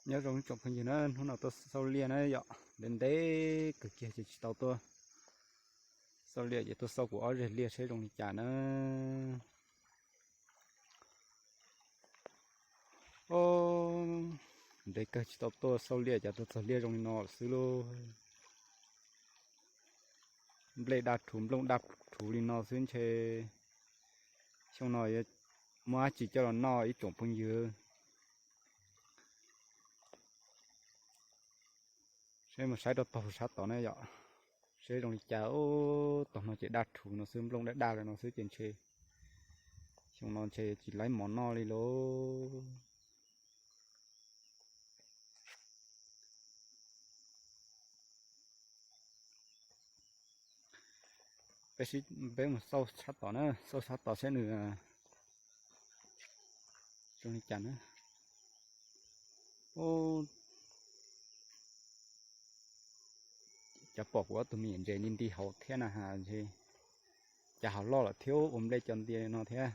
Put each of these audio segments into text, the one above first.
Nyob zoo ib tsoom phooj ywg na, hnub no tuaj xauj liaj na yom, ntev ntev kawg kiag ces tsis tau tuaj xauj liaj ces tuaj xauj kuv ob zeg liaj seb zoo li cas na. Ob, ntev kawg tsis tau tuaj xauj liaj cas tuaj txog liaj zoo li no lawm xwb lauj. Nplej daj rhuv nplooj daj rhuv li no xwb ntshe xyoo no yuav muaj dab tsi coj los noj ib tsoom phooj ywg. Seb mus saib rau tog sab tod na yom, seb zoo li cas. Tog no ces daj rhuv no xwb, nplooj daj daj li no xwb ces ntshe xyoo no ntshe tsis laib mov noj li lauj. Peb mus xauj sab tod na, xauj sab tod seb nws zoo li cas na. Cov pom kuv ob tug me nyuam ntses nti nti hauv thiab na has ntshe cas ho loj lawm thiab, ua nplej co nti no thiab.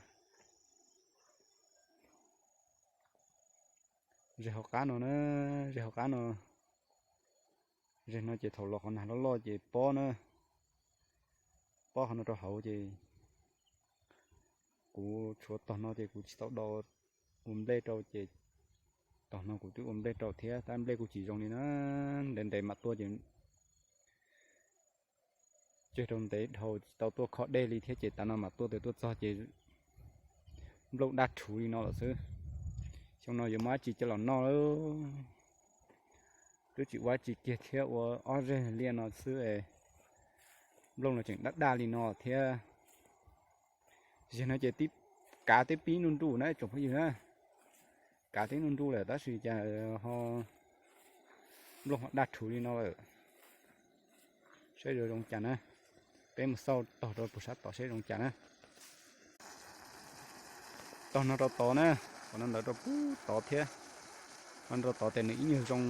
Zeg hauv qab no na, zeg hauv qab no, zeg no ces thaum los qhov nag loj loj ces pob na, pob qhov no rau hauv ces kuv tshuav tog no ces kuv tsis tau do ua nplej rau ces tog no kuv twb ua nplej rau thiab tab nplej kuj tsis zoo li na. Ntev ntev mam tuaj ces tseg rau ntev dhau tsis tau tuaj kho dej li thiab ces tav no mam tuaj, tuaj txog ces nplooj daj rhuv li no lawm xwb. Xyoo no yuav muaj dab tsi coj los noj lawm. Twb tsis ua dab tsi kiag thiab, ua ob zeg liaj no xwb es nplooj los tseem daj daj li no thiab. Zeg no ces kav tib pib nruj nruj na tsoom phooj ywg na, kav tib nruj nruj lawm tab sis cas ho nplooj ho daj rhuv li no lawm. Saib zoo zoo cas na, peb mus xauj tog rau puag sab tod seb zoo cas na. Tog no rau tod na, qhov no ntawd rau puag tod thiab. Qhov no rau tod ces nws ib nyuag zoo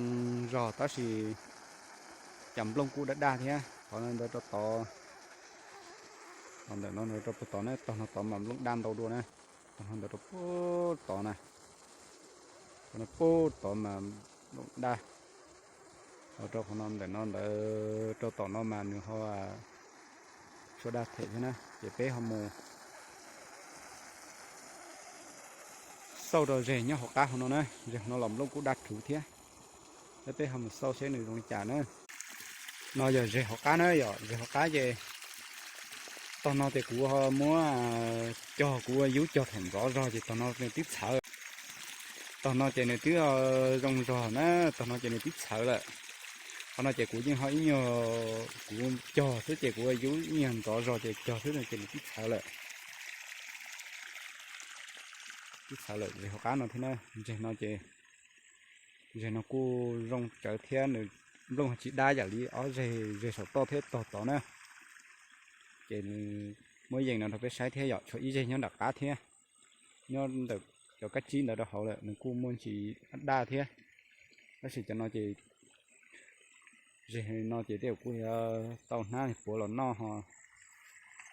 zog tab sis cas nplooj kuj daj daj thiab. Qhov no ntawd rau tod, qhov ntawm no ntawd rau puag tod na, tog no tod mas nplooj daj ntau dua na. Tog no ntawd rau puag tod na, qhov no puag tod mas nplooj daj. Ho rau qhov no ntawm no ntawd rau tom no mas nws ho tshuav daj them thiab na ces peb ho mus xauj rau zeg nyob hauv qab hauv no na, zeg hauv no los nplooj kuj daj rhuv thiab. Peb ho mus xauj seb nws zoo li cas na. No yog zeg hauv qab na, yog zeg hauv qab ces tog no ces kuv ho muab cog, kuv ua yub cog thaum ntxov zog ces tog no nws twb txhawv. Tog no ces nws twb zoo zog na, tog no ces nws twb txhawv lawm. Qhov no ces kuv yeej ho ib nyuag, kuv cog xwb ces kuv ua yub ib nyuag ntxov zog ces cog xwb no ces nws twb txhawv lawm. Twb txhawv lawm zeg hauv qab no thiab na. Zeg no ces, zeg no kuj zoo tsawv thiab nws nplooj tsis dab yam li ob zeg, zeg saum toj thiab tog tod na. Ces nws muab yees no rau peb saib thiab yom, tshuav ib zeg nyob nram qab thiab, nyob ntawm cov kab tsib ntawd rau hauv lawm nws kuj muaj ntsis daj thiab. Tab sis cov no ces, zeg no ces tej zaum kuj yuav tau hnab puav los noj ho,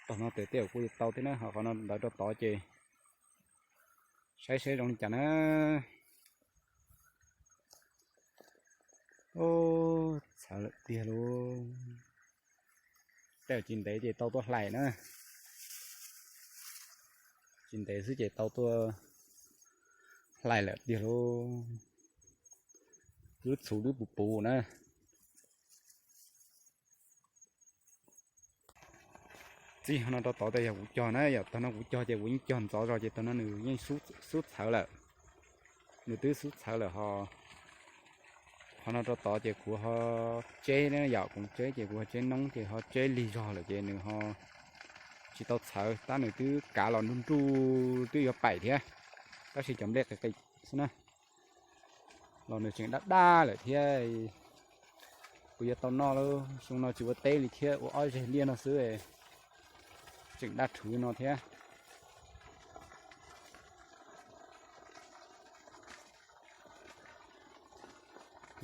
tog no tes tej zaum kuj yuav tau thiab na, ho qhov no ntawd rau tod ces saib seb zoo li cas na. Txhawv lawm tiag lauj. Tej zaum tsis ntev ces tau tuaj hlais na. Tsis ntev xwb ces tau tuaj hlais lawm tiag lauj. Lub txhuv lub puv puv na. Txij ho no rau tod tej yog kuv cog na, yog tog no kuv cog ces kuv yeej cog ntxov zog ces tog no nws yeej xub txhawv lawm. Nws twb xub txhawv lawm ho. Qhov no rau tod ces kuv ho tseb na yom, kuv tseb ces kuv ho tseb noob ces ho tseb lig zog lawm ces nws ho tsis tau txhawv tab nws twb kav los nruj nruj twb yuav paim thiab. Tab sis cov nplej qis qis xwb na, los nws tseem daj daj lawm thiab. Kuv yuav tau noj lawm, xyoo no tsis ua teb li thiab ua ob zeg liaj no xwb, tseem daj rhuv no thiab.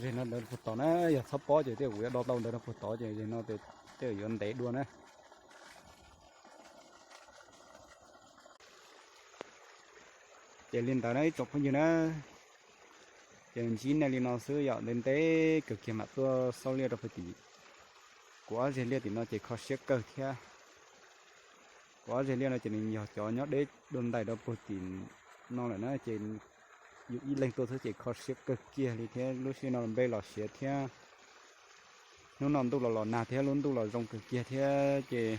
Zeg no ntawd rau puag tod na, yog txhob pob ces tej zaum kuv yuav do tau ntawd rau puag tod ces zeg no tej zaum yuav ntev dua na. Ces li ntawd na ib tsoom phooj ywg na, Ces ntsib nej li no xwb yom, ntev ntev kawg kiag mam tuaj xauj liaj rau pem tim. Kuv ob zeg liaj tim no ces kho siab kawg thiab. Kuv ob zeg liaj no ces nws yog cov nyob deb dua ntais rau puag tim no lawm na, ces yus ib leeg tuaj xwb ces kho siab kawg kiag li thiab. Lub sij hawm no npej los siav thiab, hnub no ntuj los los nag thiab, lub ntuj los zoo kawg kiag thiab ces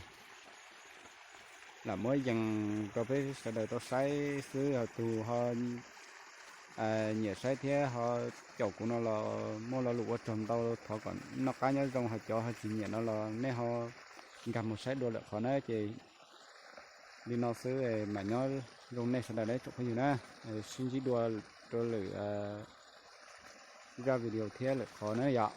lam muab yees rau peb sawv daws tau saib xwb. Ho tus ho nyiam saib thiab ho caum kuv no los muaj lo lus ua tsaug ntau, thov kom noj qab nyob zoo. Ho cov ho tsis nyiam no los nej ho nkag mus saib dua lwm qhov na. Ces li no xwb, mam nyob zoo nej sawv daws na tsoom phooj ywg na. Sib ntsib dua rau lwm zaj video thiab lwm qhov na yom.